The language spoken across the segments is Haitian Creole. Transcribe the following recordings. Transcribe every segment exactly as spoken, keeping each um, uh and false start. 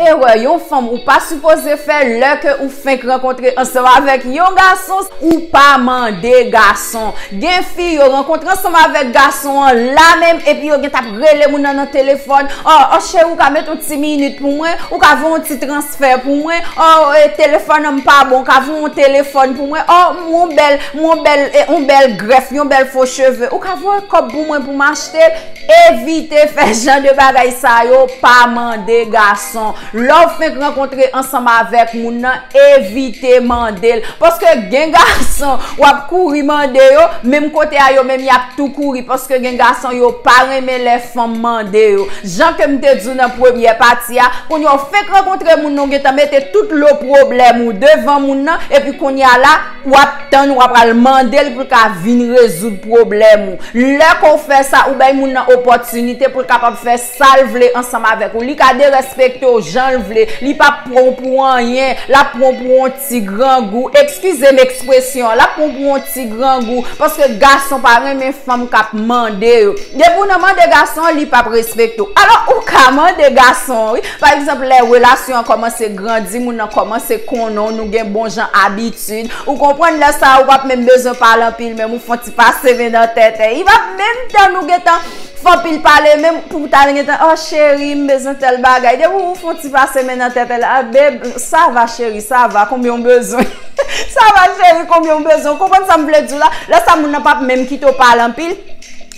Erè yon fanm ou pa sipoze fè lè ke ou fenk rankontre ansanm avèk yon gason, ou pa mande gason. Gen fi yo rankontre ansanm avèk gason an la menm, epi yo gentan ap rele moun nan nan telefòn. Oh, oh cheri, ou ka met yon ti minit pou mwen, ou ka voye yon ti transfè pou mwen. Oh, e, telefòn an m pa bon, ou ka voye yon telefòn pou mwen. Oh, m yon bèl, m yon bèl, e, yon bèl grèf, yon bèl fo cheve, ou ka voye kòb pou mwen pou m achte l. Evite fè jan de bagay sa yo, pa mande gason. Lè w fenk rankontre ansanm avèk moun nan, evite mande l. Paske gen gason, w ap kouri mande yo, menm kote a yo menm y ap tou kouri. Paske gen gason, yo pa renmen lè fanm mande yo. Jan ke m te di w nan premyè pati a, kounye a w fenk rankontre moun nan, w gentan mete tout lo pwoblèm ou devan moun nan, epi kounye a la, w ap tann, w ap al mande l pou l ka vin rezoud pwoblèm ou. Lè ke w fè sa, ou bay moun nan opòtinite pou l kapab fè sa l vle ansanm avèk ou. Li ka derespekte w jan l vle. Li p ap pran w pou anyen. L ap pran w pou yon ti grangou. Eskize m ekspresyon an. L ap pran w pou yon ti grangou. Paske gason pa renmen fanm k ap mande yo. Depi w nan mande gason an, li p ap respekte w. Alò, ou ka mande gason an, wi. Pa egzanp, lè relasyon an kòmanse grandi, moun nan kòmanse konnen w, nou gen bon jan abitid. Ou konprann, lè sa a, ou p ap menm bezwen pale anpil, menm ou fè yon ti pase men nan tèt. Li p ap menm tann ou gentan fè anpil pale, menm pou w ta gentan, oh, cheri, m bezwen tèl bagay. Depi ou fè yon ti pase men nan tèt, ah, babe, ça va, cheri, ça va, konbyen w bezwen? Ça va, cheri, konbyen w bezwen? Ou konprann sa m vle di w la? Lè sa, moun nan p ap menm kite w pale anpil.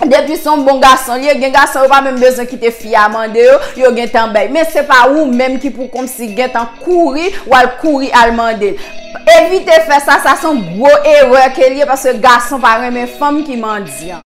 Depi se yon bon gason li ye, gen gason yo pa menm bezwen kite fi a mande yo, yo gentan bay. Men se pa ou menm ki pou kòmsi gentan kouri, w al kouri al mande l. Evite fè sa, sa se yon gwo erè ke l ye, paske gason pa renmen fanm ki mandyan.